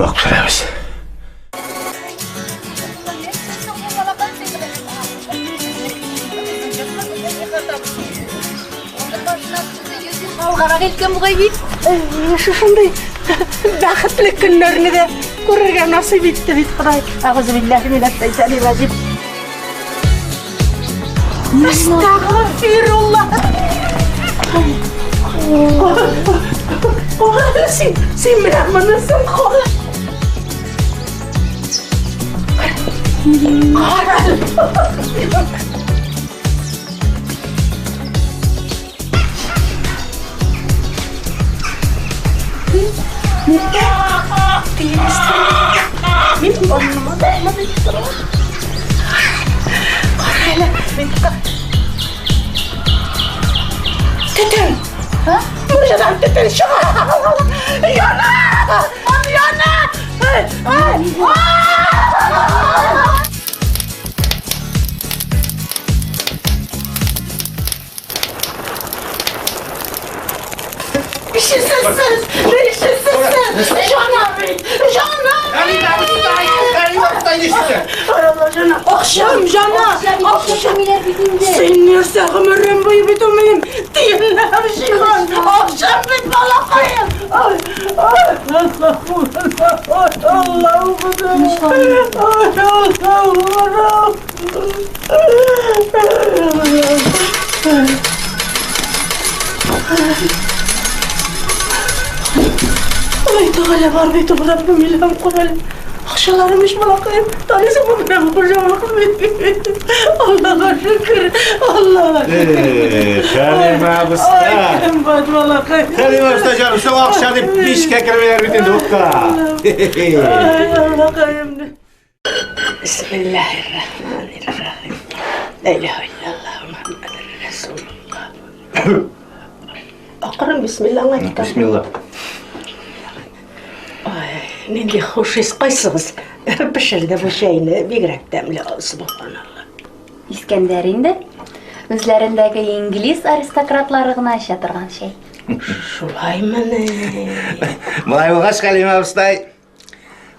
Бак пешерәбез. Алгарак илткән бугай бит. Шушындый бәхетле көннәрне дә күрергә насыйп итте бит Ходай. Әгъузу биллаһи минәш шайтанир раҗим. Әстәгъфируллаһ. Син, син менә монысын кара. Кара. Мин аңламадым. Кара әле, мин Төтен! Морҗадан төтен чыга! Яна! Яна! Ай! Ай! Ишесезсез! Ишесезсез! Жана бит! Жана! Акчам, жана! Акчам! Син нәрсә гомерем буе бит ул минем тиенләп җыйган акчам бит, балакаем! Ай, ай, Аллаһу Ай, Аллаһу Ай, Тәгалә бар бит ул, Раббым, илһам кыл. Акчаларым ич, балакаем. Таныйсың бу менә бу хуҗалык бит. Аллага шөкер, Аллага шөкер. Хәлимә абыстай. Ай, кымбат балакаем. Хәлимә абыстай җаным, соң акча дип мичкә кермиләр бит инде утка. Ай, Аллакаем. Бисмиллаһир-рахманир-рахим. Ла илаһа иллаллаһ Мухаммадур Расулуллаһ. Акрын бисмиллаһ әйт. Бисмилла. Ай, нинди хуш ис, кайсыгыз пешерде бу чәйне? Бигрәк тәмле, субханалла. Искәндәр инде. Үзләрендәге инглиз аристократлары гына эчә торган чәй. Шулаймыни? Болай булгач, Хәлимә абыстай,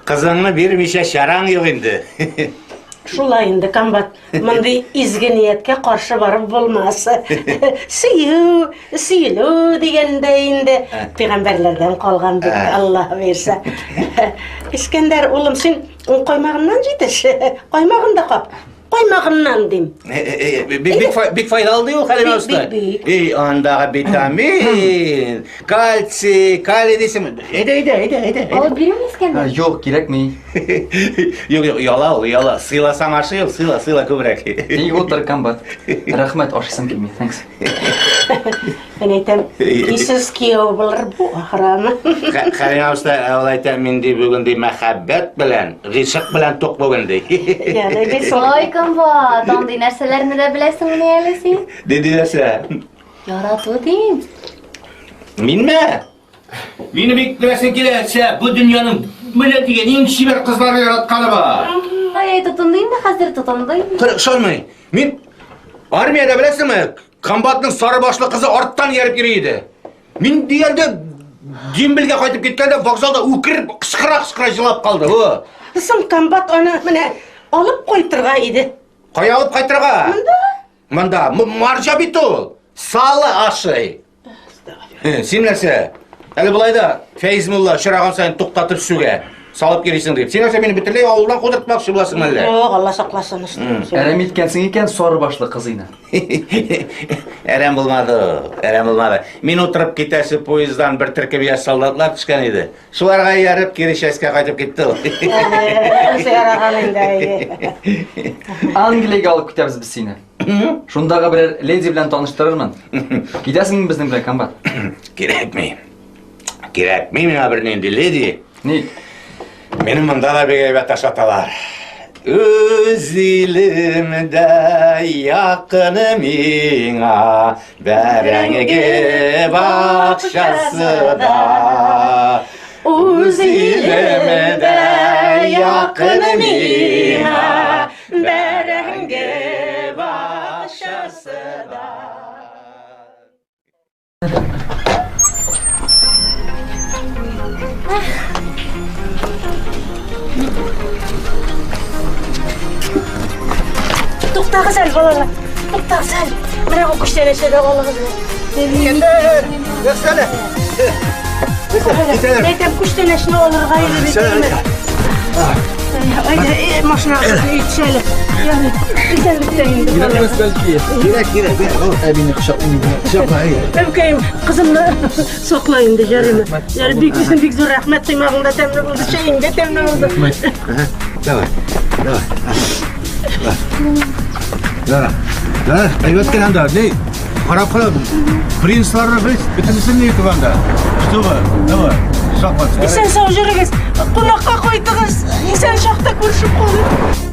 кызыңны бирмичә чараң юк инде. Шулай инде, комбат. Мондый изге нияткә каршы барып булмас. Сөю, сөелү дигәндә инде пәйгамбәрләрдән калган бит, Аллаһ бирсә. Искәндәр, улым, син каймагыннан җитеш. Каймагын да кап. Каймагыннан дим. Бик бик бик файдалы ди ул, Хәлимә абыстай. Бик, бик. Эй, андагы витамин, кальций, калий дисең. Әйдә, әйдә, әйдә, әйдә. Алып бирүме, Искәндәр? Юк, кирәкми. Юк, юк, яла ул, яла. Сыйласаң ашый ул, сыйла, сыйла күбрәк. Тик утыр, комбат. Рәхмәт, ашыйсым килми. Thanks. Мин әйтәм, исез кияү булыр бу ахыраны. Хәлимә абыстай, ул әйтә, мин ди бүген ди мәхәббәт белән, гыйшык белән тук бүген ди. Ярый бит шул. Ой, комбат, андый нәрсәләрне дә беләсеңмени әле син? Диде нәрсә? Ярату дим. Минме? Мине бик беләсең килә, бу дөньяның менә дигән иң чибәр кызлары яратканы бар. Ай, тотынды инде хәзер, тотынды. Кыр, ышанмый. Мин армиядә беләсеңме, комбатның сары башлы кызы арттан ияреп йөри иде. Мин дигәндә дембельгә кайтып киткәндә вокзалда үкереп кычкыра-кычкыра җылап калды. О! Соң комбат аны менә алып кайтырга иде. Кая алып кайтырга? Монда. Монда. Марҗа бит ул. Салы ашый. Син нәрсә? Әле болай да Фәиз мулла очраган саен туктатып сүгә. Салып йөрисең дип. Син нәрсә мине бөтенләй авылдан кудыртмакчы буласың әллә? Юк, Алла сакласын. Әрәм иткәнсең икән сары башлы кызыйны. Әрәм булмады, әрәм булмады. Мин утырып китәсе поезддан бер төркем яшь солдатлар төшкән иде. Шуларга ияреп кире частькә кайтып китте ул. Яраган инде. Англиягә алып китәбез без сине. Шундагы берәр леди белән таныштырырмын. Китәсеңме безнең белән, комбат? Кирәкми. Кирәкми миңа бернинди леди. Ник? Мине монда да бик әйбәт ашаталар. Үз илемдә якын миңа бәрәңге бакчасы да. Үз илемдә якын миңа бәрәңге бакчасы да. Туктагыз әле, балалар. Туктагыз әле. Менә бу күчтәнәчне дә алыгыз. Китәләр! Яхшы Китәләр. Әйтәм, күчтәнәчне алырга иде бит. Әйдә, машинага төш әле. Ягъни, исәнлектә инде. Кирәкмәс бәлки. Кирәк, кирәк. Әбине кочаклыйм. Кочакла, әйе. Әбкәем, кызымны сакла инде, ярыймы? Ярый, бик, бик зур рәхмәт, коймагың да тәмле булды, чәең дә тәмле булды. Давай, давай. Давай. Давай, әйбәт кенә анда. Ни? Карап кара. Принцларны без бөтенесен ни итеп анда. Чтобы, давай. Саклан. Исән сау йөрегез, кунакка кайтыгыз, исән чакта күрешеп калыйк.